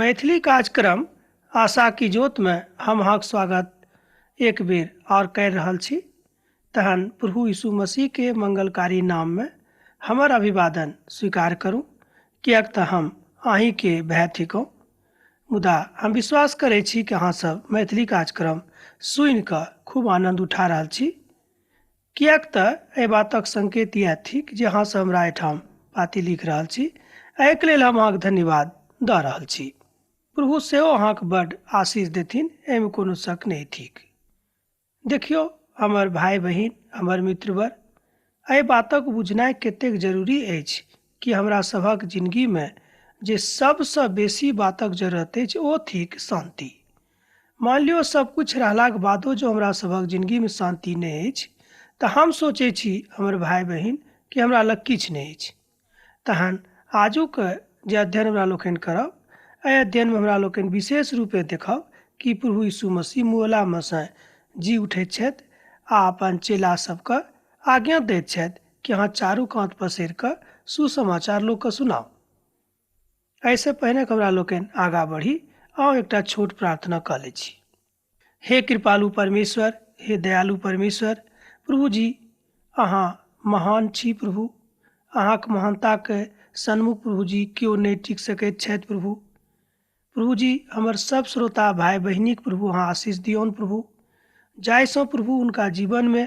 मैथिली कार्यक्रम आशा की ज्योतमे हम अहाँक स्वागत एक बेर आओर करि रहल छी। तहन प्रभु यीशु मसीहके मंगलकारी नाममे हमर अभिवादन स्वीकार करू, किएक तऽ हम अहीँके भाय थिकहुँ। मुदा हम विश्वास करै छी कि अहाँसभ मैथिली कार्यक्रम सुनिकऽ खूब आनन्द उठा रहल छी, किएक तऽ एहि बातक संकेत इएह थिक जे अहाँसभ हमरा एहिठाम पाती लिख रहल छी। एहिके लेल हम अहाँके धन्यवाद दऽ रहल छी। प्रभु सेहो अहाँके बड्ड आशीष देथिन, एहिमे कोनो शक नहि थिक। देखियौ हमर भाय बहिन, हमर मित्रवर, एहि बातक बुझनाइ कतेक जरूरी अछि कि हमरा सभक जिनगीमे जे सबसँ बेसी बातक जरूरत अछि ओ थिक शान्ति। मानि लियौ सब किछु रहलाक बादो जँ हमरा सभक जिनगीमे शान्ति नहि अछि तऽ हम सोचै छी हमर भाय बहिन कि हमरा लग किछु नहि अछि। तहन आजुक जे अध्ययन हमरा लोकनि करब, एहि अध्ययनमे हमरा लोकनि विशेष रूपे देखब कि प्रभु यीशु मसीह मुअलामे सँ जी उठैत छथि आ अपन चेला सबके आज्ञा दैत छथि कि अहाँ चारू कात पसरि कऽ सुसमाचार लोकके सुनाउ। एहिसँ पहिने हमरा लोकनि आगाँ बढ़ी, आउ एकटा छोट प्रार्थना कऽ लै छी। हे कृपालु परमेश्वर, हे दयालु परमेश्वर, प्रभु जी अहाँ महान छी प्रभु। अहाँक महानताके सन्मुख प्रभु जी केओ नहि टिक सकैत छथि प्रभु। प्रभु जी हमर सब श्रोता भाय बहिनीक प्रभु अहाँ आशीष दियौन प्रभु, जाहिसँ प्रभु हुनका जीवनमे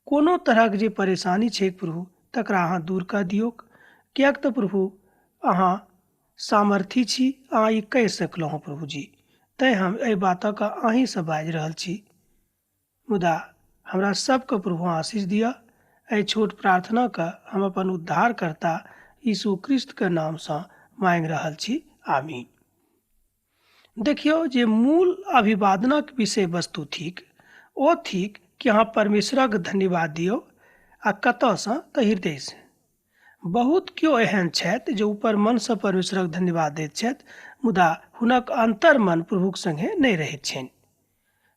कोनो तरहक जे परेशानी छैक प्रभु तकरा अहाँ दूर कऽ दियौक। किएक तऽ प्रभु अहाँ सामर्थी छी, अहाँ ई कहि सकलहुँ हँ प्रभु जी, तैँ हम एहि बातक अहीँसँ बाजि रहल छी। मुदा हमरा सबके प्रभु आशीष दिअ। एहि छोट प्रार्थनाके हम अपन उद्धारकर्ता यीशु क्रिस्तके नामसँ माँगि रहल छी, आमीन। देखियौ जे मूल अभिवादनक विषय वस्तु थिक ओ थिक कि अहाँ परमेश्वरक धन्यवाद दियौ, आ कतऽसँ तऽ हृदयसँ। बहुत केओ एहन छथि जे ऊपर मनसँ परमेश्वरक धन्यवाद दैत छथि, मुदा हुनक अंतर्मन प्रभुक संगे नहि रहैत छनि।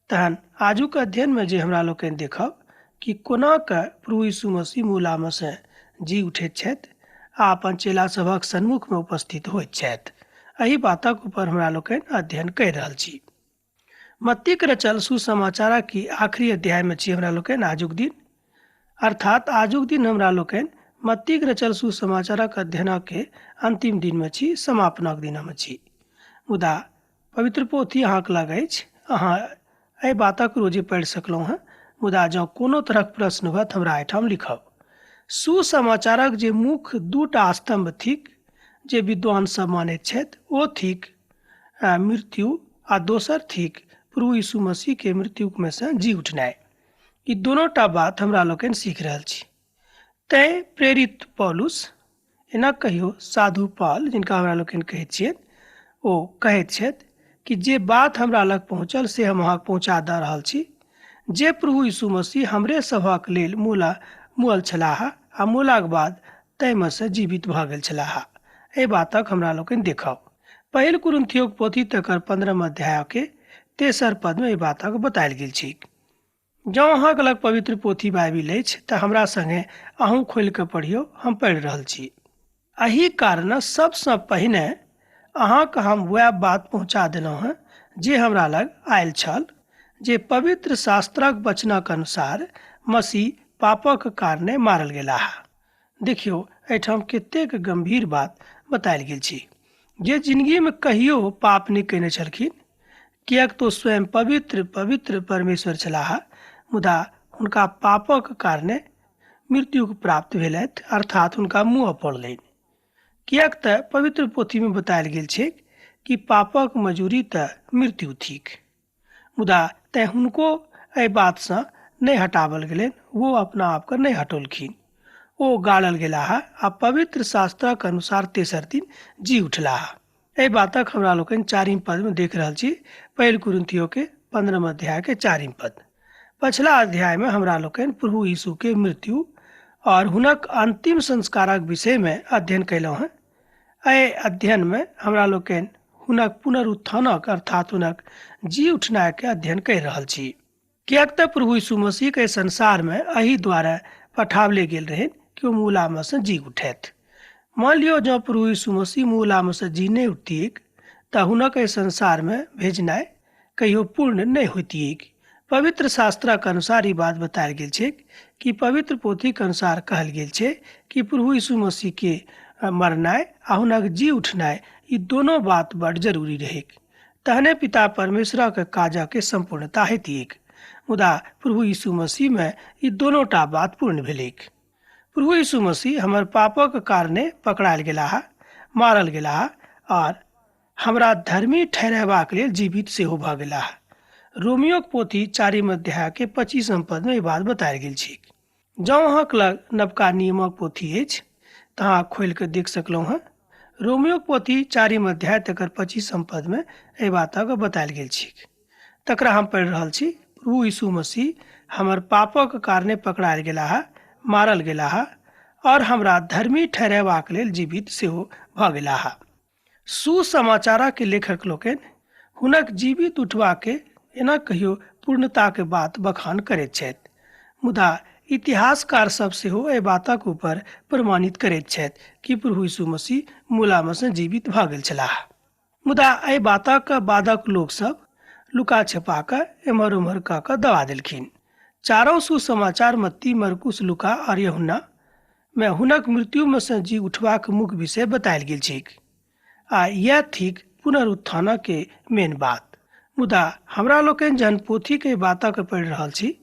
तहन आजुक अध्ययनमे जे हमरा लोकनि देखब कि कोना कऽ प्रभु यीशु मसीह मूलामे सँ जी उठैत छथि आ अपन चेला सभक सन्मुखमे उपस्थित होइत छथि, एहि बातक ऊपर हमरा लोकनि अध्ययन करि रहल छी। मत्तीक रचल सुसमाचारक की आखिरी अध्यायमे छी हमरा लोकनि आजुक दिन, अर्थात आजुक दिन हमरा लोकनि मत्तीक रचल सुसमाचारक अध्ययनक अंतिम दिनमे छी, समापनक दिनमे छी। मुदा पवित्र पोथी अहाँके लग अछि, अहाँ एहि बातक रोजे पढ़ि सकलहुँ हँ। मुदा जँ कोनो तरहक प्रश्न हुए तऽ हमरा एहिठाम लिखब। सुसमाचारक जे मुख्य दूटा स्तम्भ थिक जे विद्वान सब मानैत छथि ओ थिक मृत्यु आ दोसर थिक प्रभु यीशु मसीह के मृत्युमे सँ जी उठनाइ। ई दोनोटा बात हमरा लोकनि सीख रहल छी। तैँ प्रेरित पौलुस, एना कहियो साधु पाल जिनका हमरा लोकनि कहैत छियनि, ओ कहैत छथि कि जे बात हमरा लग पहुँचल से हम अहाँके पहुँचा दऽ रहल छी, जे प्रभु यीशु मसीह हमरे सभक लेल मुअल छलाह आ मुअलाक बाद ताहिमे सँ जीवित भऽ गेल छलाह। एहि बातक हमरा लोकनि देखब। पहिल कुरिन्थियोक पोथी तकर 15 अध्यायके 3 पदमे एहि बातक बतायल गेल छैक। जँ अहाँके लग पवित्र पोथी बाइबिल अछि तऽ हमरा संगे अहूँ खोलि कऽ पढ़ियौ, हम पढ़ि रहल छी। एहि कारण सबसँ पहिने अहाँके हम वएह बात पहुँचा देलहुँ हँ जे हमरा लग आयल छल, जे पवित्र शास्त्रक वचनक अनुसार मसीह पापक कारणे मारल गेलाह। देखियौ एहिठाम कतेक गंभीर बात बतायल गेल छै। जे जिंदगीमे कहियो पाप नहि कयने छलखिन, किएक तऽ स्वयं पवित्र पवित्र परमेश्वर छलाह, मुदा हुनका पापक कारणे मृत्युक प्राप्त भेलथि, अर्थात हुनका मुँह पड़लनि। किएक तऽ पवित्र पोथीमे बतायल गेल छै कि पापक मजूरी तऽ मृत्यु थिक। मुदा तैँ हुनको एहि बातसँ नहि हटावल गेलनि, वो अपना आपके नहि हटौलखिन। ओ गाड़ल गेलाह आ पवित्र शास्त्रक अनुसार तेसर दिन जी उठलाह। एहि बातक हमरा लोकनि 4 पदमे देख रहल छी, पहिल कुरिन्थियो के 15 अध्याय के 4 पद। पछिला अध्यायमे हमरा लोकनि प्रभु यीशु के मृत्यु और हुनक अंतिम संस्कारक विषयमे अध्ययन कयलहुँ हँ। एहि अध्ययनमे हमरा लोकनि हुनक पुनरुत्थानक अर्थात हुनक जी उठनाइके अध्ययन करि रहल छी। किएक तऽ प्रभु यीशु मसीहके संसारमे एहि द्वारा पठावले गेल रहनि कि ओ मूलामे सँ जी उठथि। मान लियौ जँ प्रभु यीशु मसीह मूलामे सँ जी नहि उठतिक तऽ हुनक एहि संसारमे भेजनाइ कहियो पूर्ण नहि होइतियैक। पवित्र शास्त्रक अनुसार ई बात बतायल गेल छै कि पवित्र पोथीक अनुसार कहल गेल छै कि प्रभु यीशु मसीहके मरनाइ आ हुनक जी उठनाइ ई दोनो बात बड जरूरी रहैक, तहने पिता परमेश्वरक काजके सम्पूर्णता हेतियैक। मुदा प्रभु यीशु मसीहमे ई दोनो टा बात पूर्ण भेलैक। प्रभु यीशु मसीह हमर पापक कारणे पकड़ायल गेलाह, मारल गेलाह और हमरा धर्मी ठहरेबाक लेल जीवित सेहो भऽ गेलाह। रोमियोक पोथी 4 अध्यायके 25 पदमे ई बात बतायल गेल छै। जँ अहाँक लग नवका नियमक पोथी अछि तऽ अहाँ खोलि कऽ देख सकलहुँ हँ। रोमियोक पोथी 4 अध्याय तकर 25 पदमे एहि बातक बतायल गेल छै। तकरा हम पढ़ि रहल छी। प्रभु यीशु मसीह हमर पापक कारणे पकड़ायल गेलाह, मारल गेलाह और हमरा धर्मी ठहरेबाक लेल जीवित सेहो भऽ गेलाह। सुसमाचारके लेखक लोकनि हुनक जीवित उठबाके एना कहियो पूर्णताके बात बखान करैत छथि, मुदा इतिहासकार सब सेहो एहि बातक ऊपर प्रमाणित करैत छथि कि प्रभु यीशु मसीह मुलामे सँ जीवित भऽ गेल छलाह। मुदा एहि बातक बादक लोकसभ लुका छिपा कऽ एम्हर ओम्हर कऽ कऽ दबा देलखिन। चारो सुसमाचार मत्ती, मरकुस, लुका और यूहन्ना मे हुनक मृत्युमे सँ जी उठबाक मुख्य विषय बतायल गेल छैक आ इएह थिक पुनरुत्थानके मेन बात। मुदा हमरा लोकनि जहन पोथीके बातक पढ़ि रहल छी,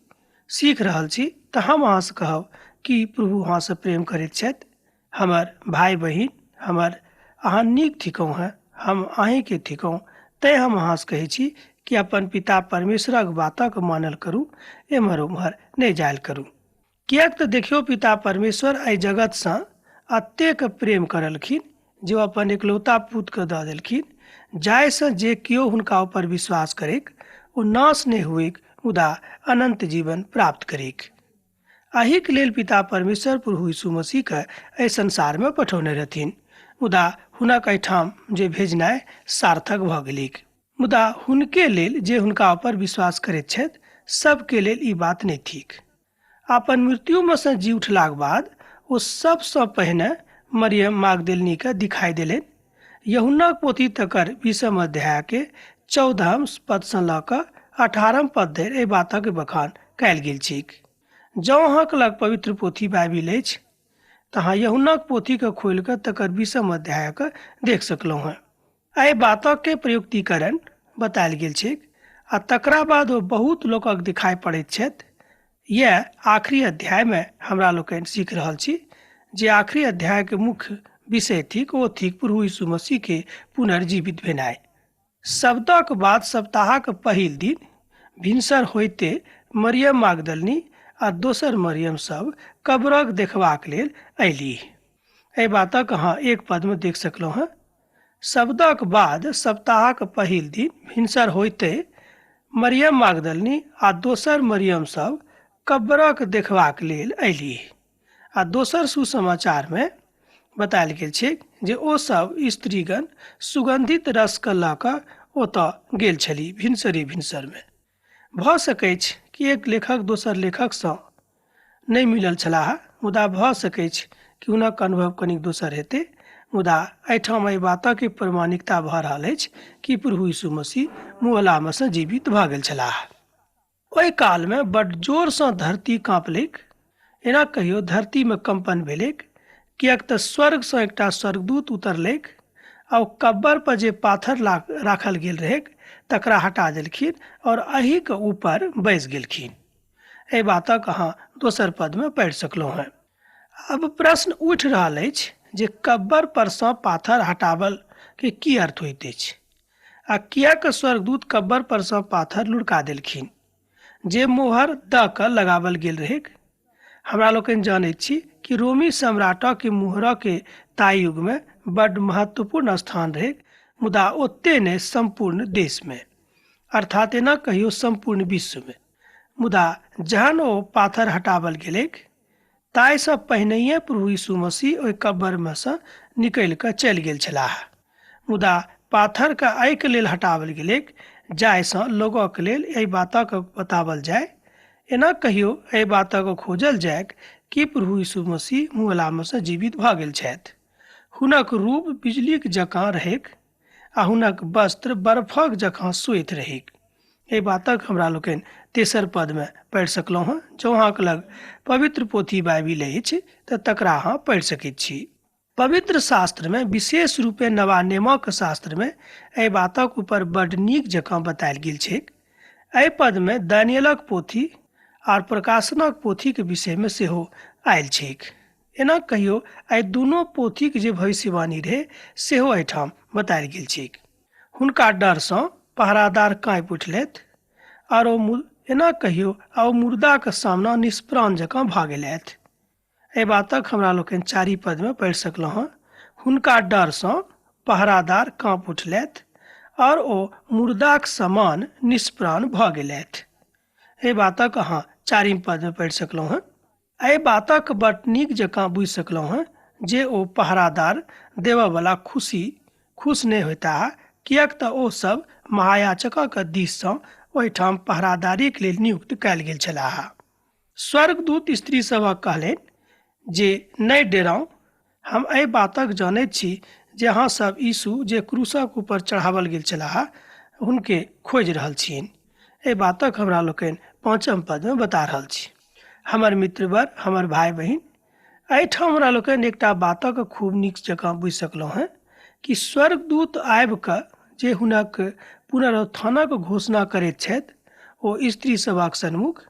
सीख रहल छी, तऽ हम अहाँसँ कहब कि प्रभु अहाँसँ प्रेम करैत छथि। हमर भाय बहिन, हमर अहाँ नीक थिकहुँ हँ, हम अहीँके थिकहुँ, तैँ हम अहाँसँ कहै छी कि अपन पिता परमेश्वरक बातक मानल करू, एम्हर ओम्हर नहि जायल करू। किएक तऽ देखियौ, पिता परमेश्वर एहि जगतसँ एतेक प्रेम करलखिन जे ओ अपन एकलौता पुतके दऽ देलखिन, जाहिसँ जे केओ हुनका ऊपर विश्वास करैक ओ नाश नहि हुएक मुदा अनन्त जीवन प्राप्त करैक। एहिके लेल पिता परमेश्वर प्रभु यीशु मसीहके एहि संसारमे पठौने रहथिन, मुदा हुनक एहिठाम जे भेजनाइ सार्थक भऽ गेलैक। मुदा हुनके लेल जे हुनका ऊपर विश्वास करैत छथि सबके लेल ई बात नहि थिक। अपन मृत्युमे सँ जी उठलाक बाद ओ सबसँ पहिने मरियम मागदेलनीके दिखाई देलनि। यूहन्नाक पोथी तकर 20 अध्यायके 14 पदसँ लऽ कऽ 18 पद धरि एहि बातक बखान कयल गेल छैक। जँ अहाँक लग पवित्र पोथी बाइबिल अछि तऽ अहाँ यूहन्नाक पोथीके खोलि कऽ तकर 20 अध्यायके देख सकलहुँ हँ। एहि बातके प्रयुक्तिकरण बतायल गेल छैक आ तकरा बाद ओ बहुत लोकक दिखाई पड़ैत छथि। यैह आखिरी अध्यायमे हमरा लोकनि सीख रहल छी जे आखिरी अध्यायके मुख्य विषय थिक, ओ थिक प्रभु यीशु मसीहके पुनर्जीवित भेनाइ। शब्दक बाद सप्ताहक पहिल दिन भिनसर होइते मरियम मागदलनी आ दोसर मरियम सब कब्रक देखबाक लेल अयलीह। एहि बातक अहाँ एक पदमे देख सकलहुँ हँ। शब्दक बाद सप्ताहक पहिल दिन भिनसर होइते मरियम मागदलनी आ दोसर मरियम सब कब्रक देखबाक लेल अयलीह। आ दोसर सुसमाचारमे बतायल गेल छै जे ओ सब स्त्रीगण सुगंधित रसके लऽ कऽ ओतऽ गेल छली भिनसरे भिनसरमे। भऽ सकैछ कि एक लेखक दोसर लेखकसँ नहि मिलल छलाह, मुदा भऽ सकैछ कि हुनक अनुभव कनिक दोसर हेतै। मुदा एहिठाम एहि बातक प्रमाणिकता भऽ रहल अछि कि प्रभु यीशु मसीह मुअलामे सँ जीवित भऽ गेल छलाह। ओहि कालमे बड्ड जोरसँ धरती काँपलैक। एना कहियो धरतीमे कम्पन भेलैक, किएक तऽ स्वर्गसँ एकटा स्वर्गदूत उतरलैक आ ओ कब्बर पर जे पाथर राखल गेल रहैक तकरा हटा देलखिन और एहिके ऊपर बैस गेलखिन। एहि बातक अहाँ दोसर पदमे पढ़ि सकलहुँ हँ। अब प्रश्न उठि रहल अछि जे कब्बर पर सँ पाथर हटाबल के की अर्थ होइत अछि आ किएक स्वर्गदूत कब्बर पर सँ पाथर लुढ़का देलखिन जे मोहर दऽ कऽ लगावल गेल रहैक। हमरा लोकनि जानैत छी कि रोमी सम्राटक मुहरके ताहि युगमे बड्ड महत्वपूर्ण स्थान रहैक, मुदा ओते नहि सम्पूर्ण देशमे, अर्थात एना कहियो सम्पूर्ण विश्वमे। मुदा जहन ओ पाथर हटावल गेलैक ताहिसँ पहिनहिए प्रभु यीशु मसीह ओहि कब्बरमे सँ निकलि कऽ चलि गेल छलाह। मुदा पाथरके एहिके लेल हटावल गेलैक जाहिसँ लोकक लेल एहि बातक बतावल जाय, एना कहियो एहि बातक खोजल जाय कि प्रभु यीशु मसीह मुअलामे सँ जीवित भऽ गेल छथि। हुनक रूप बिजलीक जकाँ रहैक आ हुनक वस्त्र बर्फक जकाँ श्वेत रहैक। एहि बातक हमरा लोकनि तेसर पदमे पढ़ि सकलहुँ हँ। जँ अहाँके लग पवित्र पोथी बाइबिल अछि तऽ तकरा अहाँ पढ़ि सकैत छी। पवित्र शास्त्रमे, विशेष रूपे नवा नेमक शास्त्रमे एहि बातक ऊपर बड्ड नीक जकाँ बतायल गेल छैक। एहि पदमे दानियलक पोथी आर प्रकाशनक पोथीके विषयमे सेहो आयल छैक। एना कहियो एहि दुनू पोथीक जे भविष्यवाणी रहै सेहो एहिठाम बतायल गेल छैक। हुनका डरसँ पहरादार काँपि उठलथि आर ओ एना कहियो आ ओ मुर्दाक सामना निष्प्राण जकाँ भऽ गेलथि। एहि बातक हमरा लोकनि चारि पदमे पढ़ि सकलहुँ हँ। हुनका डरसँ पहरादार काँपि उठलथि आओर ओ मुर्दाक समान निष्प्राण भऽ गेलथि। एहि बातक अहाँ चारिम पदमे पढ़ि सकलहुँ हँ। एहि बातक बड नीक जकाँ बुझि सकलहुँ हँ जे ओ पहरादार देबयवला खुशी खुश नहि होयताह, किएक तऽ ओ सब महायाचकक दिससँ ओहिठाम पहरादारीक लेल नियुक्त कयल गेल छलाह। स्वर्गदूत स्त्री सभक कहलनि जे नहि डेराउ, हम एहि बातक जानैत छी जे अहाँ सब यीशु जे क्रूसक ऊपर चढ़ावल गेल छलाह हुनके खोजि रहल छियनि। एहि बातक हमरा लोकनि पाँचम पदमे बता रहल छी। हमर मित्रवर, हमर भाय बहिन, एहिठाम हमरा लोकनि एकटा बातक खूब नीक जकाँ बुझि सकलहुँ हेँ कि स्वर्गदूत आबि कऽ जे हुनक पुनरुत्थानक घोषणा करैत छथि ओ स्त्री सभक सन्मुख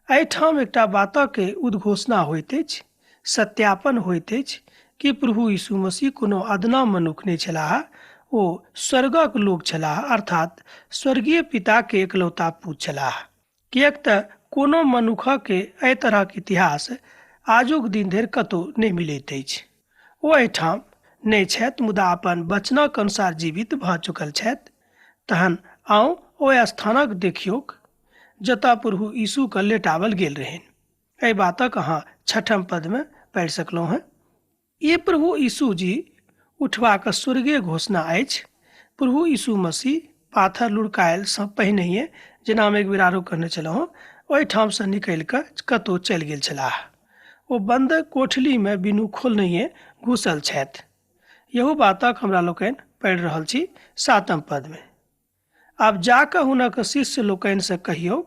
एहिठाम एकटा बातक उद्घोषणा होइत अछि, सत्यापन होइत अछि कि प्रभु यीशु मसीह कोनो अदना मनुख नहि छलाह, ओ स्वर्गक लोक छलाह, अर्थात स्वर्गीय पिताके एकलौता पुत्र छलाह। किएक तऽ कोनो मनुखके एहि तरहक इतिहास आजुक दिन धरि कतहु नहि मिलैत अछि। ओ एहिठाम नहि छथि, मुदा अपन वचनक अनुसार जीवित भऽ चुकल छथि। तहन आउ ओहि स्थानक देखियौक जतऽ प्रभु यीशुके लेटावल गेल रहनि। एहि बातक अहाँ छठम पदमे पढ़ि सकलहुँ हेँ। ई प्रभु यीशु जी उठबाक स्वर्गीय घोषणा अछि। प्रभु यीशु मसीह पाथर लुढ़कायलसँ पहिनहिए, जेना हम एक बेर आरो कहने छलहुँ, ओहिठामसँ निकलि कऽ कतहु चलि गेल छलाह। ओ बन्द कोठलीमे बिनु खोलनहिए घुसल छथि। इहो बातक हमरा लोकनि पढ़ि रहल छी सातम पदमे। आब जा कऽ हुनक शिष्य लोकनिसँ कहियौ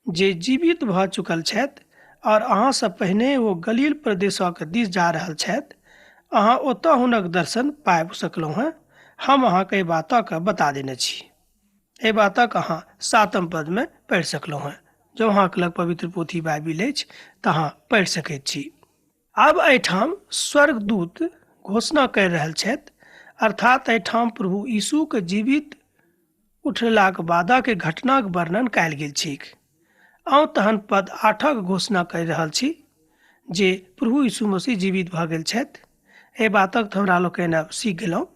जे जीवित भऽ चुकल छथि आओर अहाँसँ पहिने ओ गलील प्रदेशक दिस जा रहल छथि। अहाँ ओतऽ हुनक दर्शन पाबि सकलहुँ हेँ। हम अहाँके एहि बातक बता देने छी। एहि बातक अहाँ सातम पदमे पढ़ि सकलहुँ हेँ। जँ अहाँके लग पवित्र पोथी बाइबिल अछि तऽ अहाँ पढ़ि सकैत छी। आब एहिठाम स्वर्गदूत घोषणा करि रहल छथि, अर्थात एहिठाम प्रभु यीशुके जीवित उठलाक बादक घटनाक वर्णन कयल गेल छैक। आउ तहन पद 8 घोषणा करि रहल छी जे प्रभु यीशु मसीह जीवित भऽ गेल छथि। एहि बातक तऽ हमरा लोकनि आब सीख गेलहुँ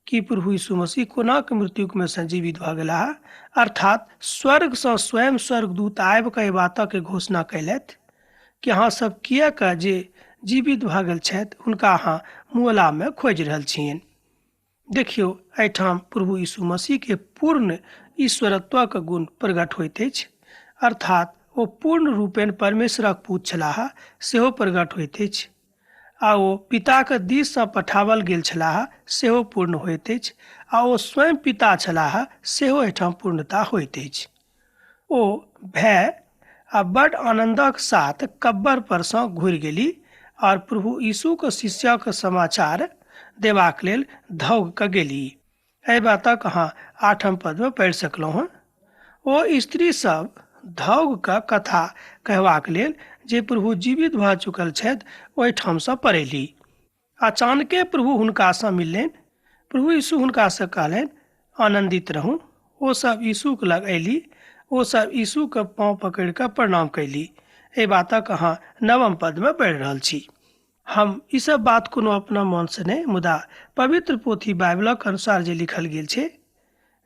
कि प्रभु यीशु मसीह कोना कऽ मृत्युमे सँ जीवित भऽ गेलाह, अर्थात स्वर्गसँ स्वयं स्वर्गदूत आबि कऽ एहि बातक घोषणा कयलथि कि अहाँ सब किएक जे जीवित भऽ गेल छथि हुनका अहाँ मुअलामे खोजि रहल छियनि। देखियौ, एहिठाम प्रभु यीशु मसीहके पूर्ण ईश्वरत्वक गुण प्रकट होइत अछि, अर्थात ओ पूर्ण रूपेण परमेश्वरक पुत्र छलाह सेहो प्रकट होइत अछि, आ ओ पिताक दिससँ पठाओल गेल छलाह सेहो पूर्ण होइत अछि, आ ओ स्वयं पिता छलाह सेहो एहिठाम पूर्णता होइत अछि। ओ भय आ बड आनन्दक साथ कब्बर परसँ घुरि गेली आओर प्रभु यीशुक शिष्यक समाचार देबाक लेल धौग कऽ गेली। एहि बातक अहाँ आठम पदमे पढ़ि सकलहुँ हँ। ओ स्त्री सब धौग कऽ कथा कहबाक लेल जे प्रभु जीवित भऽ चुकल छथि ओहिठामसँ पड़ैली। अचानके प्रभु हुनकासँ मिललनि। प्रभु यीशु हुनकासँ कहलनि, आनन्दित रहू। ओ सब यीशुक लग अयली। ओ सब यीशुके पाँव पकड़ि कऽ प्रणाम कयली। एहि बातक अहाँ नवम पदमे पढ़ि रहल छी। हम ई सब बात कोनो अपना मनसँ नहि, मुदा पवित्र पोथी बाइबलक अनुसार जे लिखल गेल छै,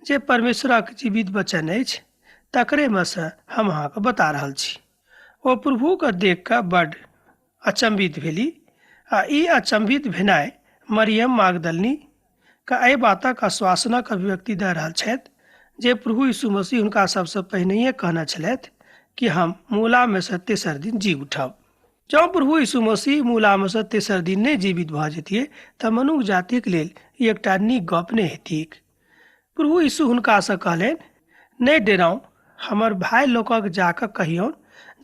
जे परमेश्वरक जीवित वचन अछि, तकरेमे सँ हम अहाँके बता रहल छी। ओ प्रभुके देख कऽ बड्ड अचम्भित भेली, आ ई अचम्भित भेनाइ मरियम मागदलनी के एहि बातक आश्वासनक अभिव्यक्ति दऽ रहल छथि जे प्रभु यीशु मसीह हुनका सबसँ पहिनहिए कहने छलथि कि हम मूलामे सँ तेसर दिन जी उठब। जँ प्रभु यीशु मसीह मूलामे सँ तेसर दिन नहि जीवित भऽ जैतियै तऽ मनुख जातिक लेल ई एकटा नीक गप नहि हेतिक। प्रभु यीशु हुनकासँ कहलनि, नहि डेराउ, हमर भाय लोकक जाकऽ कहियौन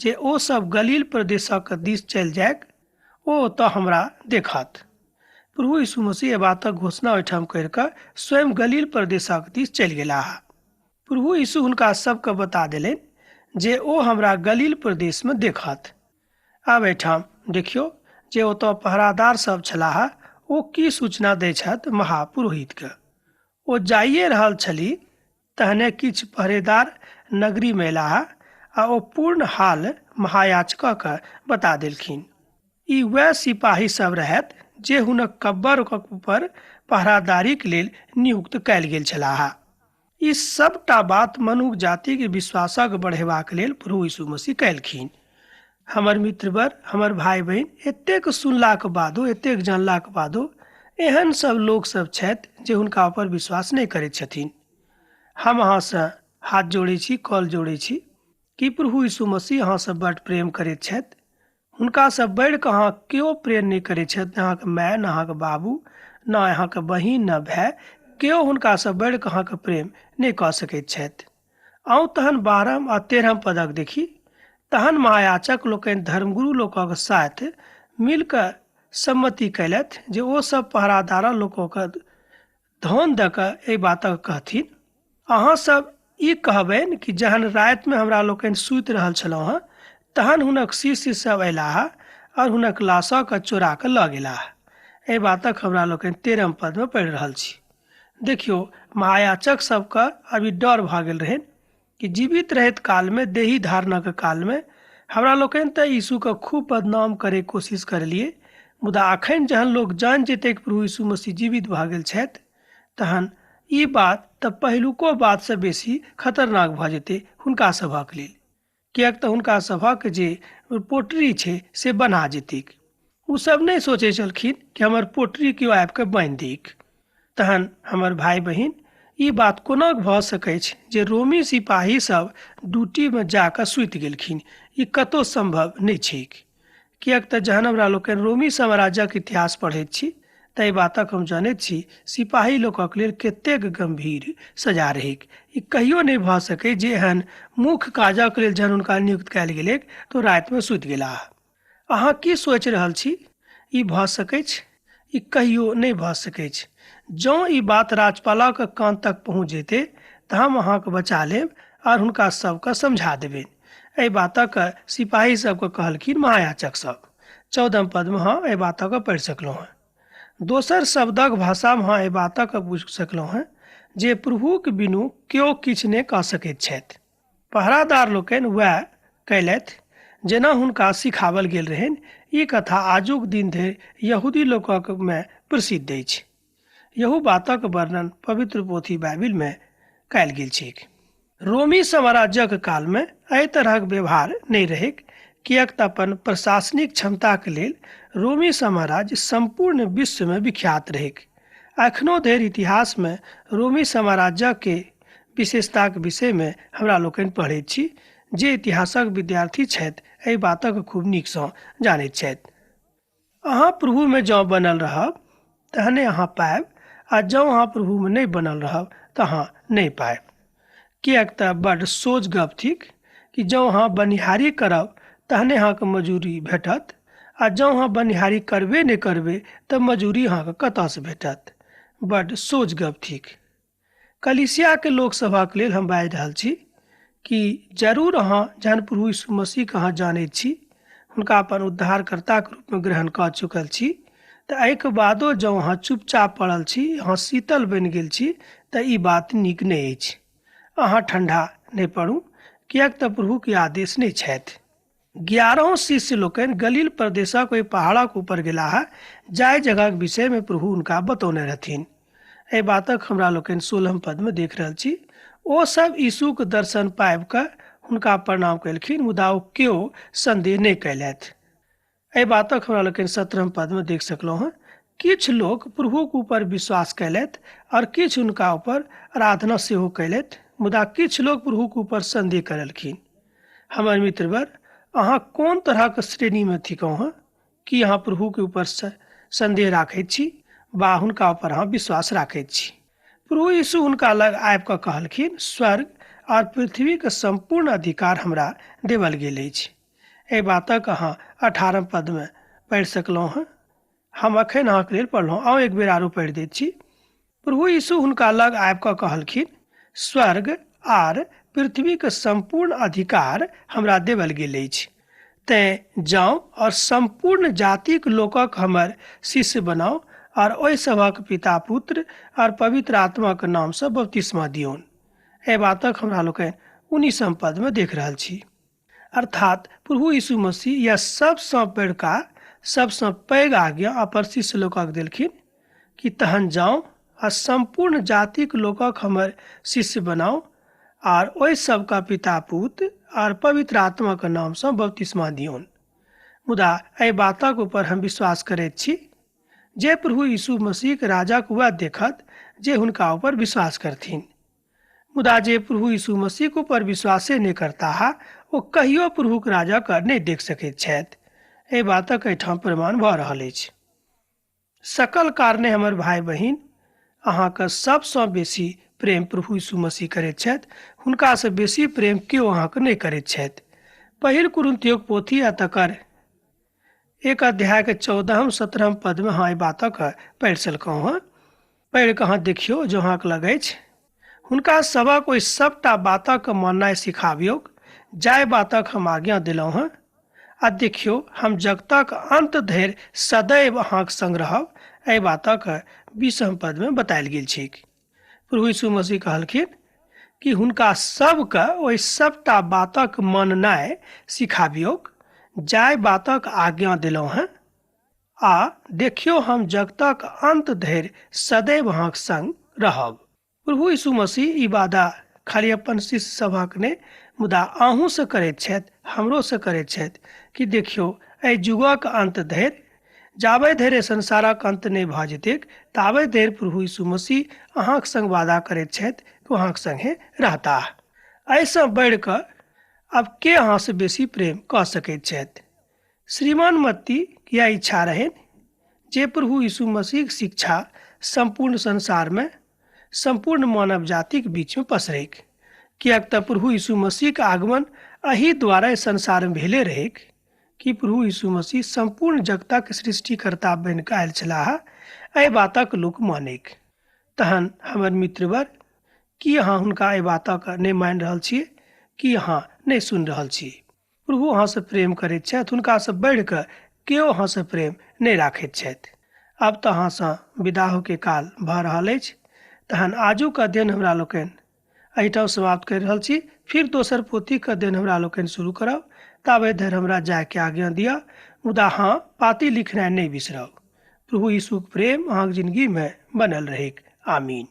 जे ओ सब गलील प्रदेशक दिस चलि जाइक, ओ ओतऽ हमरा देखत। प्रभु यीशु मसीह एहि बातक घोषणा ओहिठाम करि कऽ स्वयं गलील प्रदेशक दिस चलि गेलाह। प्रभु यीशु हुनका सबके बता देलनि जे ओ हमरा गलील प्रदेशमे देखत। आब एहिठाम देखियौ जे ओतऽ पहरादार सब छलाह, ओ की सूचना दै छथि महापुरोहितके। ओ जाइए रहल छली तहने किछु पहरेदार नगरीमे अयलाह आ ओ पूर्ण हाल महायाजकके बता देलखिन। ई वएह सिपाही सब रहथि जे हुनक कब्बरक ऊपर पहरादारीक लेल नियुक्त कयल गेल छलाह। ई सबटा बात मनुख जातिके विश्वासक बढ़ेबाक लेल प्रभु यीशु मसीह कयलखिन। हमर मित्रवर, हमर भाय बहिन, एतेक सुनलाक बादो, एतेक जानलाक बादो एहन सब लोक सब छथि जे हुनका ऊपर विश्वास नहि करैत छथिन। हम अहाँसँ हाथ जोड़ै छी, कल जोड़ै छी कि प्रभु यीशु मसीह अहाँसँ बड्ड प्रेम करैत छथि। हुनकासँ बढ़ि कऽ अहाँ केओ प्रेम नहि करैत छथि, ने अहाँके माय, ने अहाँके बाबू, ने अहाँके बहिन, ने भाय, केओ हुनकासँ बढ़ि कऽ अहाँके प्रेम नहि कऽ सकैत छथि। आउ तहन 12 आ 13 पदक देखी। तहन महायाचक लोकनि धर्मगुरु लोकक साथ मिलकऽ सम्मति कयलथि जे ओ सब पहरादार लोकक धन दऽ कऽ एहि बातक कहथिन, अहाँ सब ई कहबनि कि जहन रातिमे हमरा लोकनि सुति रहल छलहुँ हँ तहन हुनक शिष्य सब अयलाह और हुनक लाशके चोरा कऽ लऽ गेलाह। एहि बातक हमरा लोकनि 13 पदमे पढ़ि रहल छी। देखियौ, महायाचक सबके अभी डर भऽ गेल रहनि कि जीवित रहैत कालमे, देही धारणक कालमे हमरा लोकनि तऽ यीशुके खूब बदनाम करैके कोशिश करलियै, मुदा अखन जहन लोक जानि जेतै कि प्रभु यीशु मसीह जीवित भऽ गेल छथि तहन ई बात तऽ पहिलुको बातसँ बेसी खतरनाक भऽ जेतै हुनका सभक लेल, किएक तऽ हुनका सभक जे पोटरी छै से बन्हा जेतैक। ओ सब नहि सोचै छलखिन कि हमर पोटरी केओ आबिकऽ बान्हि दैक। तहन हमर भाय बहिन, ई बात कोना भऽ सकैछ जे रोमी सिपाही सब ड्यूटीमे जाकऽ सुति गेलखिन? ई कतहु सम्भव नहि छैक। किएक तऽ जहन हमरा लोकनि रोमी साम्राज्यक इतिहास पढ़ैत छी ताहि बातक हम जनैत छी सिपाही लोकक लेल कतेक गम्भीर सजा रहैक। ई कहियो नहि भऽ सकै जे एहन मुख्य काजक लेल जहन हुनका नियुक्त कयल गेलैक तऽ रातिमे सुति गेलाह। अहाँ की सोचि रहल छी? ई भऽ सकैछ? ई कहियो नहि भऽ सकैछ। जँ ई बात राज्यपालक कान तक पहुँच जेतै तऽ हम अहाँके बचा लेब आर हुनका सबके समझा देबनि। एहि बातक सिपाही सबके कहलखिन महायाचक सब। 14 पदमे अहाँ एहि बातक पढ़ि सकलहुँ हँ। दोसर शब्दक भाषामे अहाँ एहि बातक बुझि सकलहुँ हँ जे प्रभुक बिनु केओ किछु नहि कऽ सकैत छथि। पहरादार लोकनि वएह कयलथि जेना हुनका सिखाओल गेल रहनि। ई कथा आजुक दिन धरि यहूदी लोकक मे प्रसिद्ध अछि। यहू बातक वर्णन पवित्र पोथी बाइबिलमे कयल गेल छैक। रोमी साम्राज्यक कालमे एहि तरहक व्यवहार नहि रहैक, किएक तऽ अपन प्रशासनिक क्षमताक लेल रोमी साम्राज्य सम्पूर्ण विश्वमे विख्यात रहैक। एखनो धरि इतिहासमे रोमी साम्राज्यके विशेषताक विषयमे हमरा लोकनि पढ़ैत छी। जे इतिहासक विद्यार्थी छथि एहि बातक खूब नीकसँ जानैत छथि। अहाँ प्रभुमे जँ बनल रहब तहने अहाँ पायब, आ जँ अहाँ प्रभुमे नहि बनल रहब तऽ अहाँ नहि पायब। किएक तऽ बड्ड सोझ गप थिक कि जँ अहाँ बनिहारी करब तहने अहाँके मजूरी भेटत, आ जँ अहाँ बनिहारी करबे नहि करबै तऽ मजूरी अहाँके कतऽसँ भेटत? बड्ड सोझ गप थिक। कलीसियाके लोकसभक लेल हम बाजि रहल छी कि जरूर अहाँ जहन प्रभु यीशु मसीहके अहाँ जानैत छी, हुनका अपन उद्धारकर्ताके रूपमे ग्रहण कऽ चुकल छी, तऽ एहिके बादो जँ अहाँ चुपचाप पड़ल छी, अहाँ शीतल बनि गेल छी, तऽ ई बात नीक नहि अछि। अहाँ ठण्डा नहि पड़ू, किएक तऽ प्रभुके आदेश नहि छथि। 11 शिष्य लोकनि गलील प्रदेशक ओहि पहाड़क ऊपर गेलाह जाहि जगहक विषयमे प्रभु हुनका बतौने रहथिन। एहि बातक हमरा लोकनि 16 पदमे देख रहल छी। ओ सब यीशुक दर्शन पाबि कऽ हुनका प्रणाम कयलखिन, मुदा ओ केओ संदेह नहि कयलथि। एहि बातक हमरा लोकनि 17 पदमे देख सकलहुँ हँ। किछु लोक प्रभुक ऊपर विश्वास कयलथि और किछु हुनका ऊपर आराधना सेहो कयलथि, मुदा किछु लोक प्रभुक ऊपर संदेह करलखिन। हमर मित्रवर, अहाँ कोन तरहक श्रेणीमे थिकहुँ हँ? की अहाँ प्रभुके ऊपर संदेह राखैत छी वा हुनका ऊपर अहाँ विश्वास राखैत छी? प्रभु यीशु हुनका लग आबि कऽ कहलखिन, स्वर्ग आओर पृथ्वीके सम्पूर्ण अधिकार हमरा देवल गेल अछि। एहि बातक अहाँ 18 पदमे पढ़ि सकलहुँ हँ। हम अखन अहाँके लेल पढ़लहुँ, आउ एक बेर आरो पढ़ि दैत छी। प्रभु यीशु हुनका लग आबि कऽ कहलखिन, स्वर्ग आर पृथ्वीके सम्पूर्ण अधिकार हमरा देवल गेल अछि, तेँ जाउ और सम्पूर्ण जातिक लोकक हमर शिष्य बनाउ और ओहि सभक पिता, पुत्र और पवित्र आत्माक नामसँ बपतिस्मा दियौन। एहि बातक हमरा लोकनि 19 पदमे देख रहल छी। अर्थात प्रभु यीशु मसीह यह सबसँ बड़का सबसँ पैघ आज्ञा अपन शिष्य लोकक देलखिन कि तहन जाउ आ सम्पूर्ण जातिक लोकक हमर शिष्य बनाउ आर ओहि सबके पिता, पुत्र आर पवित्र आत्माके नामसँ बपतिस्मा दियौन। मुदा एहि बातक ऊपर हम विश्वास करैत छी जे प्रभु यीशु मसीहके राजाक वएह देखत जे हुनका ऊपर विश्वास करथिन। मुदा जे प्रभु यीशु मसीहके ऊपर विश्वासे नहि करताह ओ कहियो प्रभुक राजाके नहि देख सकैत छथि। एहि बातक एहिठाम प्रमाण भऽ रहल अछि। सकल कारणे हमर भाय बहिन, अहाँके सबसँ बेसी प्रेम प्रभु यीशु मसीह करैत छथि। हुनकासँ बेसी प्रेम केओ अहाँके नहि करैत छथि। पहिल कुरिन्थियोक पोथी आ तकर 1 अध्यायके 14-17 पदमे अहाँ एहि बातक पढ़ि सकलहुँ हँ। पढ़ि कऽ अहाँ देखियौ जो अहाँके लग अछि। हुनका सबक ओहि सबटा बातक माननाइ सिखाबियौक जाहि बातक हम आज्ञा देलहुँ हँ, आ देखियौ हम जगतक अंत धरि सदैव अहाँक संग रहब। एहि बातक 20 पदमे बतायल गेल छैक। प्रभु यीशु मसीह कहलखिन कि हुनका सबके ओहि सबटा बातक माननाइ सिखाबियौक जाहि बातक आज्ञा देलहुँ हँ, आ देखियौ हम जगतक अंत धरि सदैव अहाँक संग रहब। प्रभु यीशु मसीह ई वादा खाली अपन शिष्य सभक नहि मुदा अहूँसँ करैत छथि, हमरोसँ करैत छथि कि देखियौ एहि युगक अंत धरि, जाबे धरि संसारक अंत नहि भऽ जेतैक ताबे धरि प्रभु यीशु मसीह अहाँक संग वादा करैत छथि कि अहाँक संगे रहताह। एहिसँ बढ़ि कऽ आब के अहाँसँ बेसी प्रेम कऽ सकैत छथि? श्रीमान मत्ती यह इच्छा रहनि जे प्रभु यीशु मसीहक शिक्षा सम्पूर्ण संसारमे सम्पूर्ण मानव जातिक बीचमे पसरैक, किएक तऽ प्रभु यीशु मसीहक आगमन एहि द्वारा संसारमे भेले रहैक कि प्रभु यीशु मसीह सम्पूर्ण जगतक सृष्टिकर्ता बनि कऽ आयल छलाह। एहि बातक लोक मानैक। तहन हमर मित्रवर, की अहाँ हुनका एहि बातक नहि मानि रहल छी? की अहाँ नहि सुनि रहल छी? प्रभु अहाँसँ प्रेम करैत छथि, हुनकासँ बढ़ि कऽ केओ अहाँसँ प्रेम नहि राखैत छथि। आब तऽ अहाँसँ विदा होके काल भऽ रहल अछि। तहन आजुक अध्ययन हमरा लोकनि एहिठाम समाप्त करि रहल छी। फिर दोसर पोथीके अध्ययन हमरा लोकनि शुरू करब। ताबे धरि हमरा जायके आज्ञा दिअ, मुदा हँ, पाती लिखनाइ नहि बिसरब। प्रभु यीशुक प्रेम अहाँक जिंदगीमे बनल रहैक। आमीन।